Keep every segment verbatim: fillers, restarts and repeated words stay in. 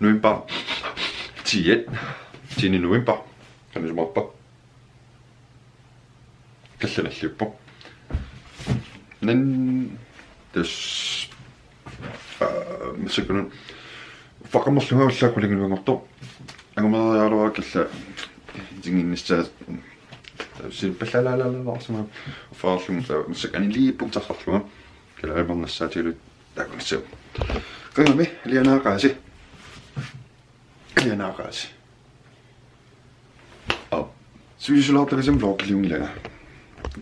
November ti, tiende november. Kan du smage på? Kallanalliuppoq. Nan tassa, øh, massakkut uffaqarnerlunga ullaaq qulingiluanngortoq. Angumeriaraluara kalla tinginnissaa sinpallalaalaalaarsuma uffaarlunga massakkut aniliippunga tassarlunga. Kalaarimernassaatigalugu takunissaa. Qingami, alianaaqaasi. Alianaaqaasi. Au. Sivisulaartakasam vlogiliunngilanga.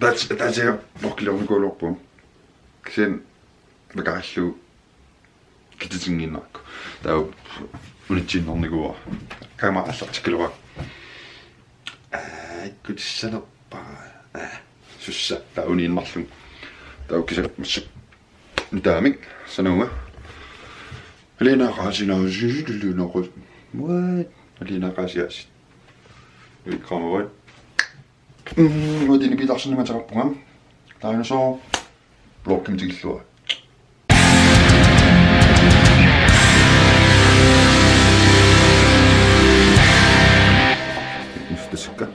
That's, that's a vlogiliornikuugaluarpunga. Kisianni makarillu kititinnginnarakku. Taava unitsiinnarnikuuara. Kaama allartikkaluarpara. Aa, ikkutissanerpara. Aa, sussa, taava uniinnarlunga. Taava kisianni massakkut. Taamik, sanunga. Alianaaqaasilaarsi, alianaaqaasi. What? Alianaaqaasiaasi. Uikkaamavat. Mm, uatini pitarsinni mateqarpunga. Taava soo. Vlogimi tikillugu. Istusikka.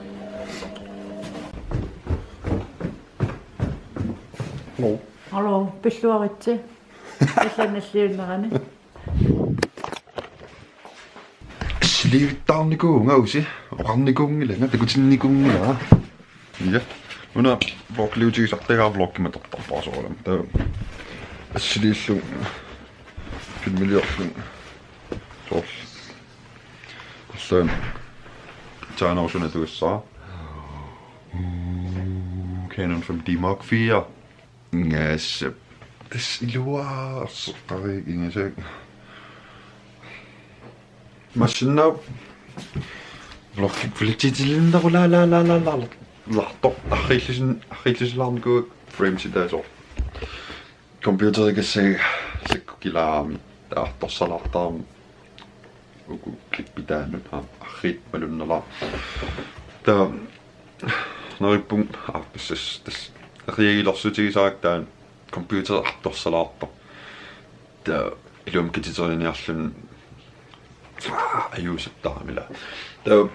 Hallo. Hallo, pilluaritsi. Allanalliunnerani. Sliivittaarnikuuvunga usi, oqarnikuunngilanga, takutinnikuunngilanga. Ja, una vlogiliutigisartagaa vlogimut atortarpara soorunami. Taava assiliillunga, filmiliorlunga. Soorlu. Allaan. Taanerusunatugassara. Canon fem D Mark fire. Ingassap. Tassa iluarsoqarik ingasak. Massakkut vloggi polititilindaru la la la la la. Laartoq arriillusin arriillusilaarnikuuakka framesitaasoq. Computerikassaga sakkukilaarami taartorsalaartarami uku klippitaannut aamma arriit malunnalaaq. Taava neriuppunga aarpissas tassa eriagilersutigisarakkit taanna computer artorsalaartoq. Taava ilumut kititeriiniarluni ajuusattaramila. Taava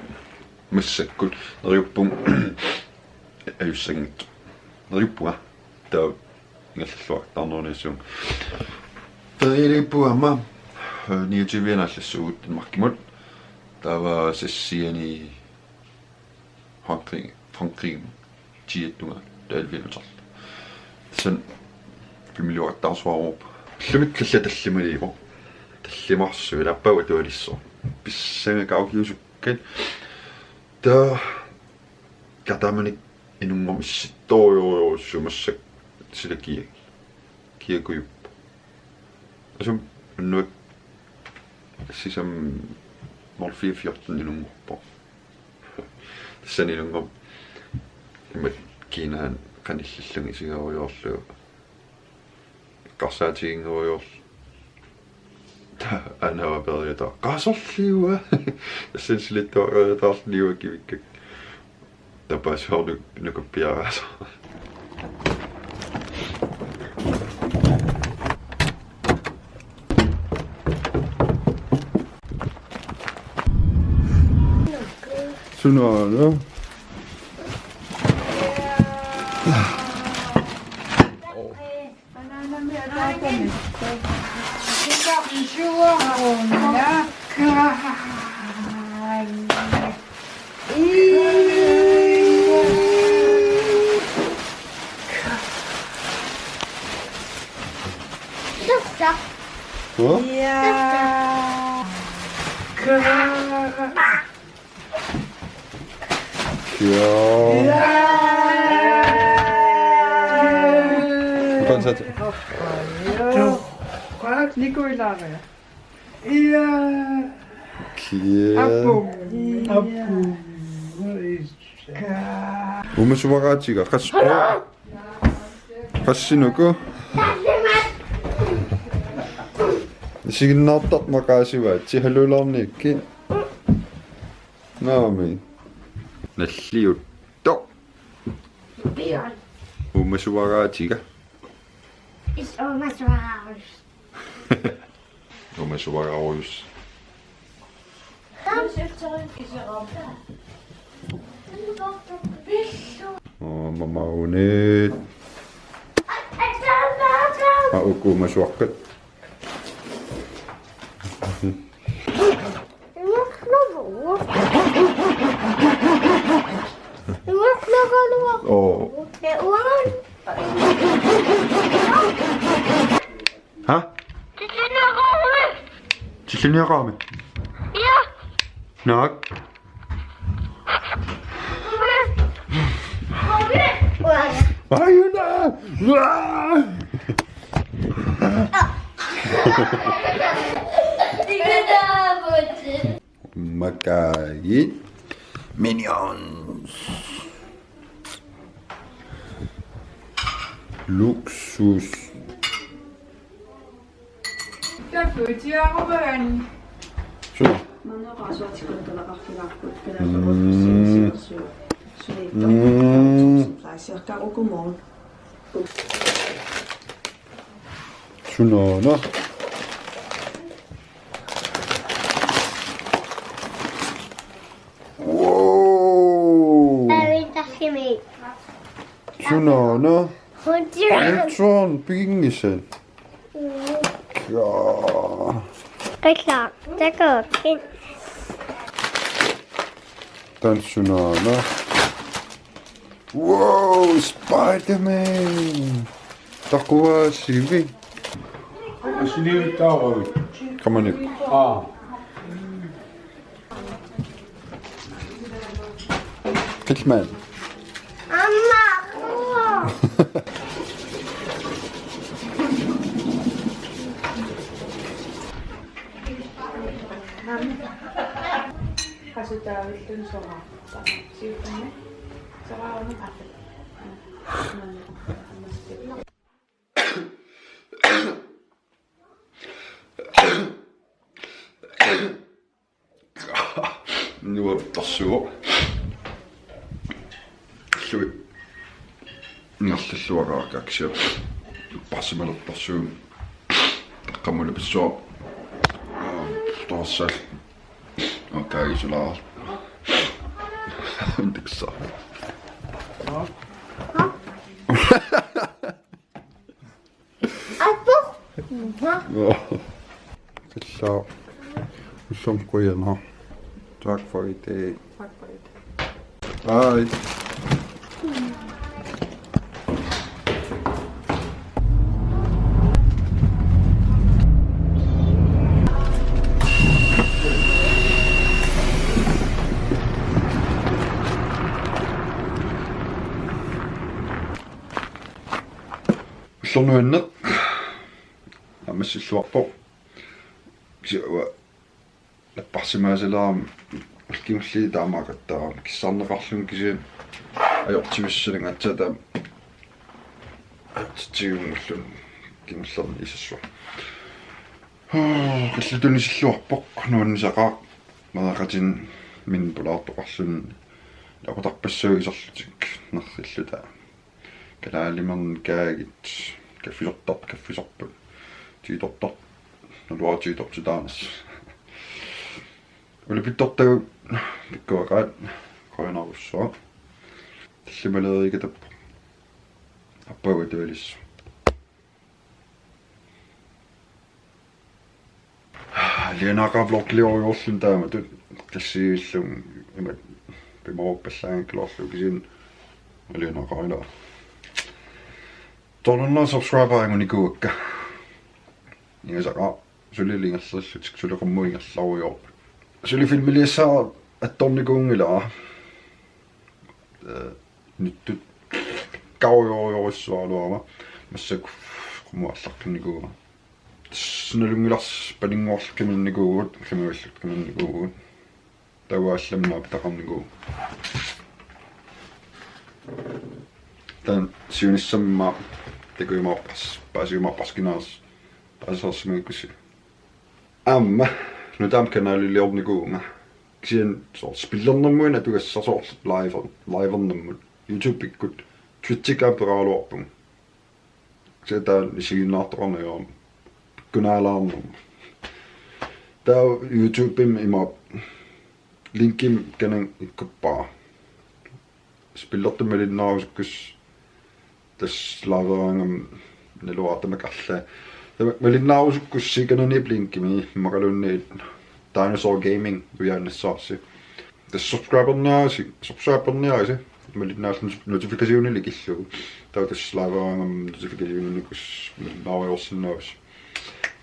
massakkut neriuppunga ajussanngitsoq. Neriuppunga. Taava ingerlalluartarneruniassuunga. Ferialiippunga aamma, øh, niogtyve-ani aallassuugut Danmarkimut. Taava sassiani Frankrig, Frankrig tiattunga taava elleve-ilutarlu. Tassani filmiliortarsuaruk. Ullumi kalla tallimaliivoq. Tallimarsuit appaava tualissoq. Pissanganaq kaukiusukkat. Taava Katamanik inunngormat issittorujorujussuuvoq massakkut sila kia-, kiakujuppoq. Asum unnuak sisam nul fire fjorten inunngorpoq. Tassani inunngormat imatut kiinaan qanillillunga isigarujoorlugu. Eqqarsaatiginngorujoorlunga. Taava aana periarfissaq. Qaasorliua. Tassani silittuariartaarluni uanga kivikkakka. Taava paasivarput nukappiaraasoq. Sunaana. Hva? Ja. Ja. Kan sætte. Nikolaj. Ja. Kia. Apu. Apu. Uumasuaraatiga. Qas-, qassinuku. Isiginnaartartut maqaasivaat. Sihaluulaarniakkit. Naamik. Nalliuttoq. Uumasuaraatiga. Is uumasuaraarus. Uumasuaraarus. Aamma maunit. Aa, uku masuaqqat. Oo. Ha? Tillinniaqarami. Tillinniaqarami? Ja. Naak? Ajuna! Uaa! Makaajit. Minions. Luksus. Takuutiaruan. Suu. Manneqarsuatikkunaqarfigaarput. Mm. Mm. Sunaana. Wow. Taavitassimi. Sunaana. Hon tiran. Ultron piginngisat. Kaa. Qillaq. Takuuk. Taanna sunaana. Wow, Spider-Man. Takuaasivi. Asiliuttaarui. Kamani. Aa. Qilmani. Amma. Qasutaavillun soraarta. Siuttani. Soraarunaq aatsaat. Nuappersuuvoq. Lui. Ngerlilluaraakaaksiaq. Upparsimalertarsuun. Taqqamulipissua. Torsal. Okei, sula. Indeksa. Apo. Qillaq. Ullumi qujanaq. Tak for i dag. Tak for i dag. Hej. Ullormi nuanneq. Aamma massilluarpoq. Kisianni uanga napparsimaasaleramik ullut kingulliit taamaaqattaarami kissarneqarlunga kisianni ajortivissalunga aatsaat taama ajortitsigiunngilluinnarluni kingullerni isassua. Qillertunissilluarpoq nuannisaqaaq meeraqatinni pulaartoqarluni naqutarpassuit iserlutik nerrilluta. Kalaalimernikaagit kaffisortartut kaffisorput. Tiitortar. Naluara tiitortitaanersut. Ulapittortagut pikkuaqaat qujanarsuaq. Tallimaleerikatappoq. Appavatualissu. Alianaaqaaq vlogiliorujussuarluni taamatut tassivillunga imatut pimooruppallaanngikkaluarlugu kisianni alianaaqaaq ilaa. Tolv hundrede subscriberinngunikuuakka. Ingasaqaaq suli ingerlallutik suli qamuuna ingerlarujoorput. Suli filmiliassaaq attornikuunngilara. Eh, nittut kaujorujorujussuaraluarama massakkut qamuuna aallartinnikuugama. Tassa nalunngilarsi paninnguarlutik qimernikuuvugut, qimernikuuvugut. Taava allamut naapitaqarnikuuvugut. Taanna siunissami immaqa takujumaarpara, paasijumaarpara kinaas, paasisaarsimagukkussi. Aamma nutaamik kanaliliornikuuvunga. Kisianni soorlu spillernermut atugassaq soorlu live, livernermut. YouTube-ikkut Twitch-ikkut aamma peqaraluarpunga. Kisianni taanna isiginnaartoqarneq ajorami. Pikkunaalaarnermut. Taava YouTube-imi ima Linkimik kanani ikkuppara. Spillertumik malinnaarusukkussi tassa liveeraangama naluara tamakkerlugu. Tamakku malinnaarusukkussi kanani linkimi immaqaluunniit Dinosaur Gaming ujaannassavarsi. Tassa subscriberniarisi, subscriberniarisi. Malinnaallusi notificationi ikillugu. Taava tassa liveeraangama notificationikkut malinnaarujoorsinnaavusi.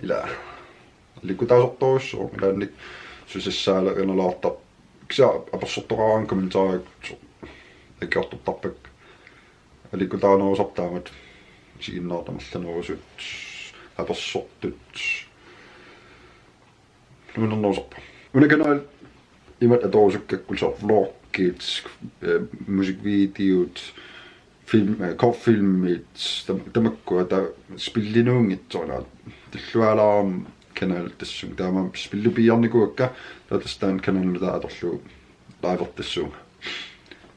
Ila. Aliikkutaasortorujussuuvoq ilaanni susassaalerilaartarpoq. Kisianni apersortoqaraangat kommentaarikkut akiortortarpakka. Aliikkutaanerusarput taamatut isiginnaartut amerlanerusut apersortut. Nuannernerusarpoq. Una kanal imatut atorusukkakku soorlu vloggit, eh, musikvideot, film, eh, kortfilmit, tam-, tamakku ata spillinuunngitsoq una. Tullualaarami kanal tassunga taamaammat spillit piiarnikuuakka, taava tassa taanna kanalimi taava atorlugu livertassuunga.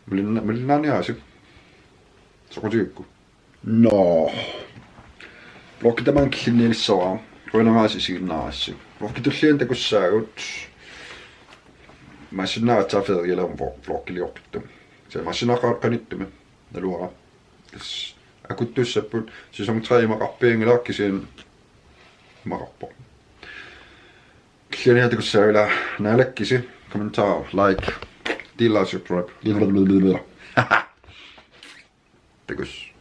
Malinna-, malinnaaniarisi. Soqutigigukku. Nå. Vloggi tamaanga killinniilissavara. Qujanaq isiginnaarassi. Vloggit tulliani takussaagut. Imaassinnaavoq aatsaat ferialerama vlog-, vloggiliortuttumik. Kisianni imaassinnaavoq qanittumi. Naluara. Tassa akuttussapput. Sæson tre imaqarpianngilaq kisianni imaqarpoq. Killiani takussaagut, naalakkisi, kommentar, like, del og subscribe. Takuss.